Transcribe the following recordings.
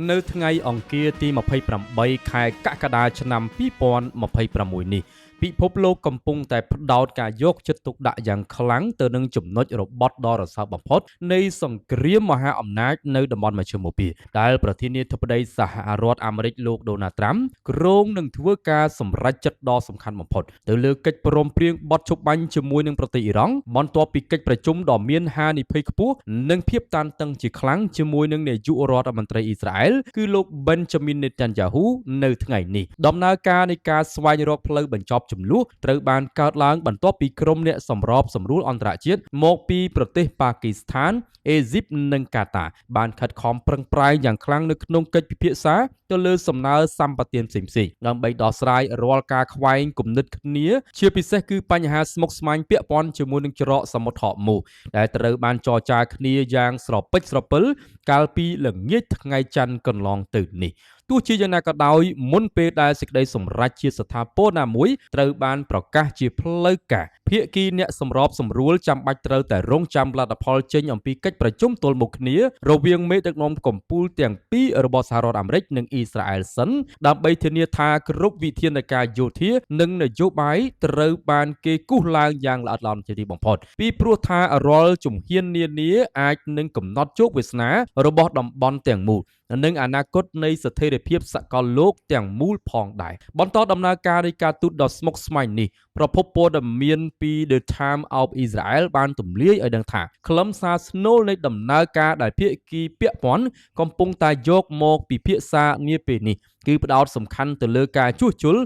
នៅថ្ងៃអង្គារទី28ខែកក្កដាឆ្នាំ2026នេះពិភពលោកកំពុងតែផ្ដោតការយកចិត្តទុកដាក់យ៉ាងខ្លាំងទៅនឹងចំណុចរបត់ដ៏រសើបបំផុតនៃសង្គ្រាមមហាអំណាចនៅតំបន់មជ្ឈិមបូព៌ាដែលប្រធានាធិបតីសហរដ្ឋអាមេរិកលោកដូណាល់ត្រាំគ្រោងនឹងធ្វើការសម្រេចចិត្តដ៏សំខាន់បំផុតទៅលើកិច្ចព្រមព្រៀងបទឈប់បាញ់ជាមួយនឹងប្រទេសអ៊ីរ៉ង់បន្ទាប់ពីកិច្ចប្រជុំដ៏មានហានិភ័យខ្ពស់និងភាពតានតឹងជាខ្លាំងជាមួយនឹងនាយករដ្ឋមន្ត្រីអ៊ីស្រាអែលគឺលោកបេនចាមីននេតាន់យ៉ាហ៊ូនៅថ្ងៃនេះដំណើរការនៃការស្វែងរកផ្លូវបញ្ចប់ជម្លោះត្រូវបានកើតឡើងបន្ទាប់ពីក្រុមអ្នកសម្របសម្រួលអន្តរជាតិមកពីប្រទេសប៉ាគីស្ថានអេស៊ីបនិងកាតាបានខិតខំប្រឹងប្រែងយ៉ាងខ្លាំងនៅក្នុងកិច្ចពិភាក្សាទៅលើសំណើសម្បទានផ្សេងៗដើម្បីដោះស្រាយរាល់ការខ្វែងគំនិតគ្នាជាពិសេសគឺបញ្ហាស្មុគស្មាញពាក់ព័ន្ធជាមួយនឹងច្រកសមុទ្រហកមូសដែលត្រូវបានចរចាគ្នាយ៉ាងស្រពេចស្រពិលកាលពីល្ងាចថ្ងៃច័ន្ទកន្លងទៅនេះទោះជាយ៉ាងណាក៏ដោយមុនពេលដែលសេចក្តីសម្រេចជាស្ថាពរណាមួយត្រូវបានប្រកាសជាផ្លូវការភាគីអ្នកសម្របសម្រួលចាំបាច់ត្រូវតែរងចាំលទ្ធផលចេញអំពីកិច្ចប្រជុំទល់មុខគ្នារវាងមេដឹកនាំកម្ពុជាទាំងពីររបស់សហរដ្ឋអាមេរិកនិងអ៊ីស្រាអែលសិនដើម្បីធានាថាគ្រប់វិធានការយោធានិងនយោបាយត្រូវបានគេគូសឡើងយ៉ាងល្អិតល្អន់ជាទីបំផុតពីព្រោះថារាល់ជំហាននានាអាចនឹងកំណត់ជោគវាសនារបស់តំបន់ទាំងមូលនិងអនាគតនៃស្ថិរភាពសកលលោកទាំងមូលផងដែរបន្តដំណើរការនៃការទូតដ៏ស្មុគស្មាញនេះប្រភពព័ត៌មានពី The Time of Israel បានទម្លាយឲ្យដឹងថាខ្លឹមសារស្នូលនៃដំណើរការដែលភាគីពាក់ព័ន្ធកំពុងតែយកមកពិភាក្សានាពេលនេះគឺផ្ដោតសំខាន់ទៅលើការជួសជុល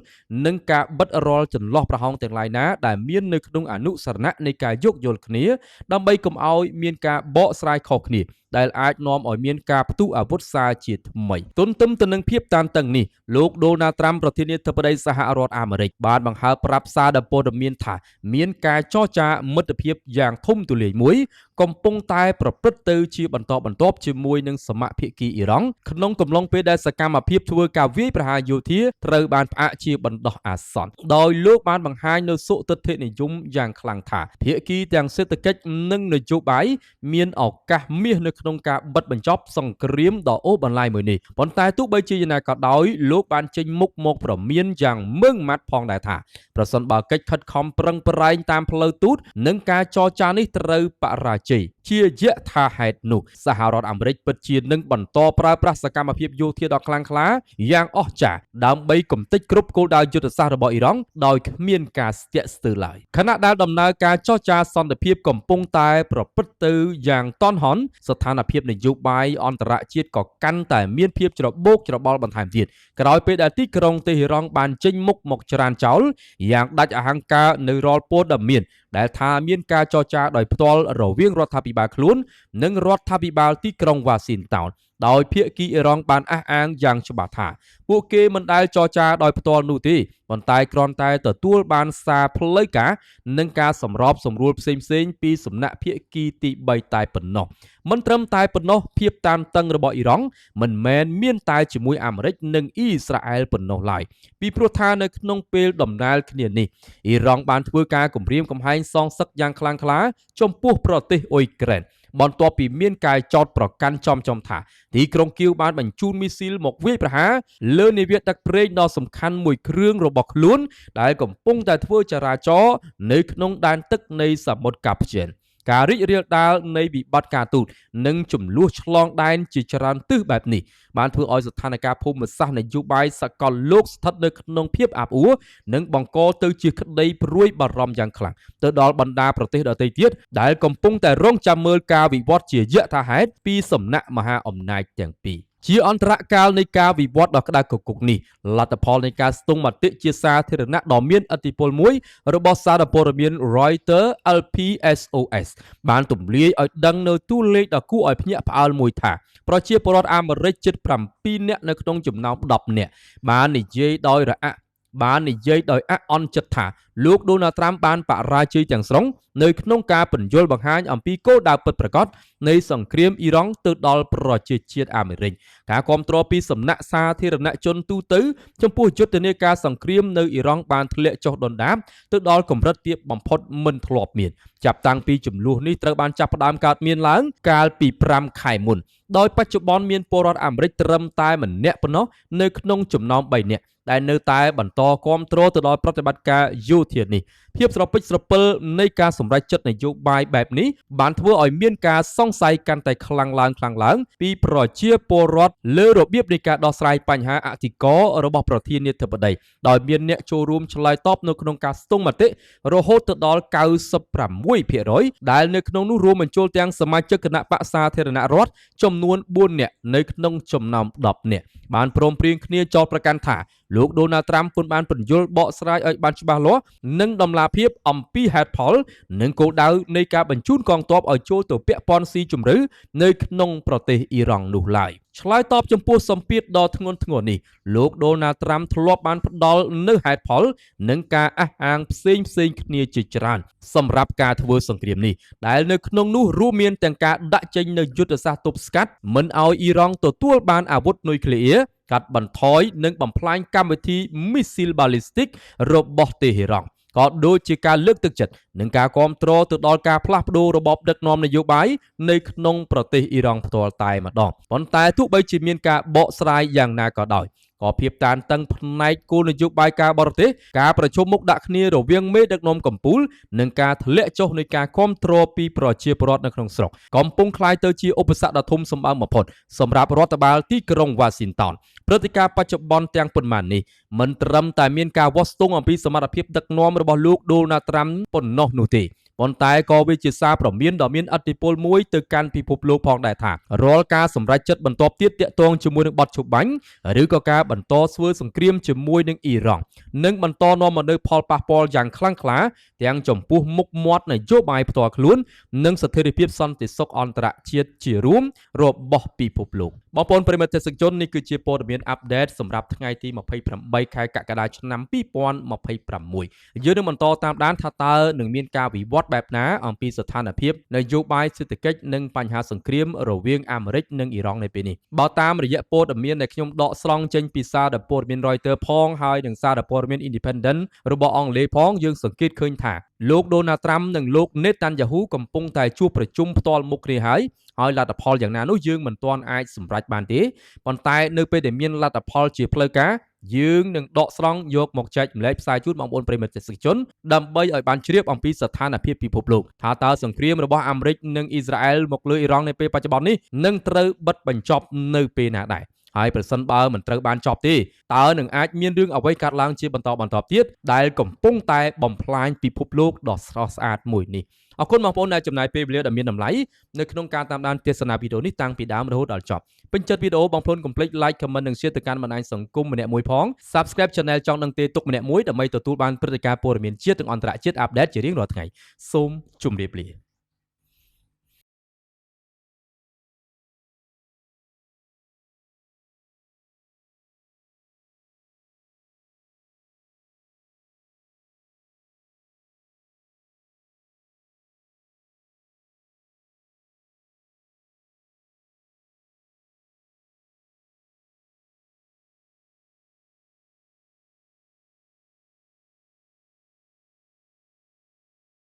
និងការបិទរាល់ចន្លោះប្រហោងទាំងឡាយណាដែលមាននៅក្នុងអនុស្សរណៈនៃការយោគយល់គ្នាដើម្បីកុំឲ្យមានការបកស្រាយខុសគ្នាដែលអាចនាំឲ្យមានការផ្ទុះអាវុធសារជាថ្មីទន្ទឹមទៅនឹងភាពតានតឹងនេះលោកដូណាល់ត្រាំប្រធានាធិបតីសហរដ្ឋអាមេរិកបានបង្ហើបប្រាប់សារព័ត៌មានថាមានការចរចាមិត្តភាពយ៉ាងធំទូលាយមួយកំពុងតែប្រព្រឹត្តទៅជាបន្តបន្ទាប់ជាមួយនឹងសមភាគីអ៊ីរ៉ង់ក្នុងកំឡុងពេលដែលសកម្មភាពធ្វើការវាយប្រហារយោធាត្រូវបានផ្អាកជាបណ្ដោះអាសន្នដោយលោកបានបង្ហាញនូវសុទិដ្ឋិនិយមយ៉ាងខ្លាំងថាភាគីទាំងសេដ្ឋកិច្ចនិងនយោបាយមានឱកាសមាសនៅក្នុងការបិទបញ្ចប់សង្គ្រាមដ៏អូសបន្លាយមួយនេះប៉ុន្តែទោះបីជាយ៉ាងណាក៏ដោយលោកបានចេញមុខមកប្រមានយ៉ាងម៉ឺងម៉ាត់ផងដែរថាប្រសិនបើកិច្ចខិតខំប្រឹងប្រែងតាមផ្លូវទូតនិងការចរចានេះត្រូវបរាជ័យជាយថាហេតុនោះសហរដ្ឋអាមេរិកពិតជានឹងបន្តប្រើប្រាស់សកម្មភាពយោធាដ៏ខ្លាំងក្លាយ៉ាងអស្ចារ្យដើម្បីកម្ទេចគ្រប់គោលដៅយុទ្ធសាស្ត្ររបស់អ៊ីរ៉ង់ដោយគ្មានការស្ទាក់ស្ទើរឡើយខណៈដែលដំណើរការចរចាសន្តិភាពកំពុងតែប្រព្រឹត្តទៅយ៉ាងតន់ហន់ស្ថានភាពនយោបាយអន្តរជាតិក៏កាន់តែមានភាពច្របូកច្របល់បន្ថែមទៀតក្រោយពេលដែលទីក្រុងតេហេរ៉ង់បានចេញមុខមកច្រានចោលយ៉ាងដាច់អហង្ការនៅរាល់ព័ត៌មានដែលថាមានការចរចាដោយផ្ទាល់រវាងរដ្ឋាភិបាលខ្លួននិងរដ្ឋាភិបាលទីក្រុងវ៉ាស៊ីនតោនដោយភាគីអ៊ីរ៉ង់បានអះអាងយ៉ាងច្បាស់ថាពួកគេមិនដែលចរចាដោយផ្ទាល់នោះទេប៉ុន្តែគ្រាន់តែទទួលបានសារផ្លូវការនិងការសម្របសម្រួលផ្សេងៗពីសំណាក់ភាគីទី3តែប៉ុណ្ណោះមិនត្រឹមតែប៉ុណ្ណោះភាពតានតឹងរបស់អ៊ីរ៉ង់មិនមែនមានតែជាមួយអាមេរិកនិងអ៊ីស្រាអែលប៉ុណ្ណោះឡើយពីព្រោះថានៅក្នុងពេលដំណើរគ្នានេះអ៊ីរ៉ង់បានធ្វើការគំរាមកំហែងសងសឹកយ៉ាងខ្លាំងក្លាចំពោះប្រទេសអ៊ុយក្រែនបន្ទាប់ពីមានការចោទប្រកាន់ចំចំថាទីក្រុងគៀវបានបញ្ជូនមីស៊ីលមកវាយប្រហារលើនាវាដឹកប្រេងដ៏សំខាន់មួយគ្រឿងរបស់ខ្លួនដែលកំពុងតែធ្វើចរាចរណ៍នៅក្នុងដែនទឹកនៃសមុទ្រកាព្យែនការរីករាលដាលនៃវិបត្តិការទូតនិងចំនួនឆ្លងដែនជាច្រើនទិសបែបនេះបានធ្វើឲ្យស្ថានភាពភូមិសាស្ត្រនយោបាយសកលលោកស្ថិតនៅក្នុងភាពអាប់អួរនិងបង្កទៅជាក្តីព្រួយបារម្ភយ៉ាងខ្លាំងទៅដល់បណ្ដាប្រទេសដទៃទៀតដែលកំពុងតែរងចាំមើលការវិវត្តជាយថាហេតុពីសំណាក់មហាអំណាចទាំងពីរជាអន្តរកាលនៃការវិវត្តដ៏ក្តៅគគុកនេះលទ្ធផលនៃការស្ទង់មតិជាសាធារណៈដ៏មានឥទ្ធិពលមួយរបស់សារព័ត៌មាន Reuters LPSOS បានទម្លាយឲ្យដឹងនៅតួលេខដ៏គួរឲ្យភ្ញាក់ផ្អើលមួយថាប្រជាពលរដ្ឋអាមេរិកជិត7នាក់នៅក្នុងចំណោម10នាក់បាននិយាយដោយរអាក់បាននិយាយដោយអអន់ចិត្តថា លោកដូណាល់ត្រាំបានបរាជ័យទាំងស្រុងនៅក្នុងការពន្យល់បង្ហាញអំពីគោលដៅពិតប្រាកដនៃសង្គ្រាមអ៊ីរ៉ង់ទៅដល់ប្រជាជាតិអាមេរិកការគាំទ្រពីសំណាក់សាធារណជនទូទៅចំពោះយុទ្ធនាការសង្គ្រាមនៅអ៊ីរ៉ង់បានធ្លាក់ចុះដុនដាបទៅដល់កម្រិតទាបបំផុតមិនធ្លាប់មានចាប់តាំងពីចំនួននេះត្រូវបានចាប់ផ្ដើមកើតមានឡើងកាលពី5ខែមុនដោយបច្ចុប្បន្នមានពលរដ្ឋអាមេរិកត្រឹមតែម្នាក់ប៉ុណ្ណោះនៅក្នុងចំណោម3នាក់ដែលនៅតែបន្តគាំទ្រទៅដល់ប្រតិបត្តិការយោធានេះភាពស្រពេចស្រពិលនៃការសម្រេចចិត្តនយោបាយបែបនេះបានធ្វើឲ្យមានការសង្ស័យកាន់តែខ្លាំងឡើងពីប្រជាពលរដ្ឋលើរបៀបនៃការដោះស្រាយបញ្ហាអធិការរបស់ប្រធានាធិបតីដោយមានអ្នកចូលរួមឆ្លើយតបនៅក្នុងការស្ទង់មតិរហូតទៅដល់ 96% ដែលនៅក្នុងនោះរួមបញ្ចូលទាំងសមាជិកគណបក្សសាធារណរដ្ឋចំនួន4នាក់នៅក្នុងចំណោម10នាក់បានព្រមព្រៀងគ្នាចោទប្រកាន់ថាលោកដូណាល់ត្រាំពុនបានពន្យល់បកស្រាយឲ្យបានច្បាស់លាស់និងតម្លាភាពអំពីហេតុផលនិងគោលដៅនៃការបញ្ជូនកងទ័ពឲ្យចូលទៅពាក់ព័ន្ធស៊ីជម្រៅនៅក្នុងប្រទេសអ៊ីរ៉ង់នោះឡើយឆ្លើយតបចំពោះសម្ពាធដ៏ធ្ងន់ធ្ងរនេះលោកដូណាល់ត្រាំធ្លាប់បានផ្ដល់នូវហេតុផលនិងការអះអាងផ្សេងៗគ្នាជាច្រើនសម្រាប់ការធ្វើសង្គ្រាមនេះដែលនៅក្នុងនោះរួមមានទាំងការដាក់ចេញនូវយុទ្ធសាស្ត្រទប់ស្កាត់មិនឲ្យអ៊ីរ៉ង់ទទួលបានអាវុធនុយក្លេអ៊ែរកាត់បន្ថយនិងបំផ្លាញកម្មវិធីមីស៊ីលបាលីស្ទិករបស់តេហេរ៉ង់ក៏ដូចជាការលើកទឹកចិត្តនិងការគាំទ្រទៅដល់ការផ្លាស់ប្ដូររបបដឹកនាំនយោបាយនៅក្នុងប្រទេសអ៊ីរ៉ង់ផ្ទាល់តែម្ដងប៉ុន្តែទោះបីជាមានការបកស្រាយយ៉ាងណាក៏ដោយក៏ភាពតានតឹងផ្នែកគោលនយោបាយការបរទេសការប្រជុំមុខដាក់គ្នារវាងមេដឹកនាំកម្ពុជានិងការធ្លាក់ចុះនៃការគាំទ្រពីប្រជាពលរដ្ឋនៅក្នុងស្រុកកំពុងក្លាយទៅជាឧបសគ្គដ៏ធំសម្បើមបំផុតសម្រាប់រដ្ឋបាលទីក្រុងវ៉ាស៊ីនតោនព្រឹត្តិការណ៍បច្ចុប្បន្នទាំងប៉ុន្មាននេះមិនត្រឹមតែមានការវាស់ស្ទង់អំពីសមត្ថភាពដឹកនាំរបស់លោកដូណាល់ត្រាំប៉ុណ្ណោះនោះទេប៉ុន្តែក៏វាជាសារព្រមានដ៏មានឥទ្ធិពលមួយទៅកាន់ពិភពលោកផងដែរថារាល់ការសម្រេចចិត្តបន្ទាប់ទៀតទាក់ទងជាមួយនឹងបទឈប់បាញ់ឬក៏ការបន្តធ្វើសង្គ្រាមជាមួយនឹងអ៊ីរ៉ង់នឹងបន្តនាំមកនូវផលប៉ះពាល់យ៉ាងខ្លាំងក្លាទាំងចំពោះមុខមាត់នយោបាយផ្ទាល់ខ្លួននិងស្ថិរភាពសន្តិសុខអន្តរជាតិជារួមរបស់ពិភពលោកបងប្អូនប្រិយមិត្តទស្សនិកជននេះគឺជាព័ត៌មានអាប់ដេតសម្រាប់ថ្ងៃទី28ខែកក្កដាឆ្នាំ2026យើងនឹងបន្តតាមដានថាតើនឹងមានការវិវត្តបែបណាអំពីស្ថានភាពនយោបាយសេដ្ឋកិច្ចនិងបញ្ហាសង្គ្រាមរវាងអាមេរិកនិងអ៊ីរ៉ង់នៅពេលនេះបើតាមរយៈព័ត៌មានដែលខ្ញុំដកស្រង់ចេញពីសារព័ត៌មាន Reuters ផងហើយនិងសារព័ត៌មាន Independent របស់អង់គ្លេសផងយើងសង្កេតឃើញថាលោកដូណាល់ត្រាំនិងលោកនេតាន់យ៉ាហ៊ូកំពុងតែជួបប្រជុំផ្ទាល់មុខគ្នាហើយលទ្ធផលយ៉ាងណានោះយើងមិនទាន់អាចសម្រេចបានទេប៉ុន្តែនៅពេលដែលមានលទ្ធផលជាផ្លូវការយើងនឹងដកស្រង់យកមកចែករំលែកផ្សាយជូនបងប្អូនប្រិយមិត្តទស្សនិកជនដើម្បីឲ្យបានជ្រាបអំពីស្ថានភាពពិភពលោកថាតើសង្គ្រាមរបស់អាមេរិកនិងអ៊ីស្រាអែលមកលើអ៊ីរ៉ង់នៅពេលបច្ចុប្បន្ននេះនឹងត្រូវបិទបញ្ចប់នៅពេលណាដែរហើយប្រសិនបើមិនត្រូវបានចប់ទេតើនឹងអាចមានរឿងអ្វីកើតឡើងជាបន្តបន្ទាប់ទៀតដែលកំពុងតែបំផ្លាញពិភពលោកដ៏ស្រស់ស្អាតមួយនេះអរគុណបងប្អូនដែលចំណាយពេលវេលាដ៏មានតម្លៃនៅក្នុងការតាមដានទស្សនាវីដេអូនេះតាំងពីដើមរហូតដល់ចប់ពេញចិត្តវីដេអូបងប្អូនកុំភ្លេច Like Comment និង Share ទៅកាន់បណ្ដាញសង្គមម្នាក់មួយផង Subscribe Channel ចង់ដឹងទេទុកម្នាក់មួយដើម្បីទទួលបានព្រឹត្តិការណ៍ព័ត៌មានជាតិនិងអន្តរជាតិអាប់ដេតជារៀងរាល់ថ្ងៃសូមជម្រាបលា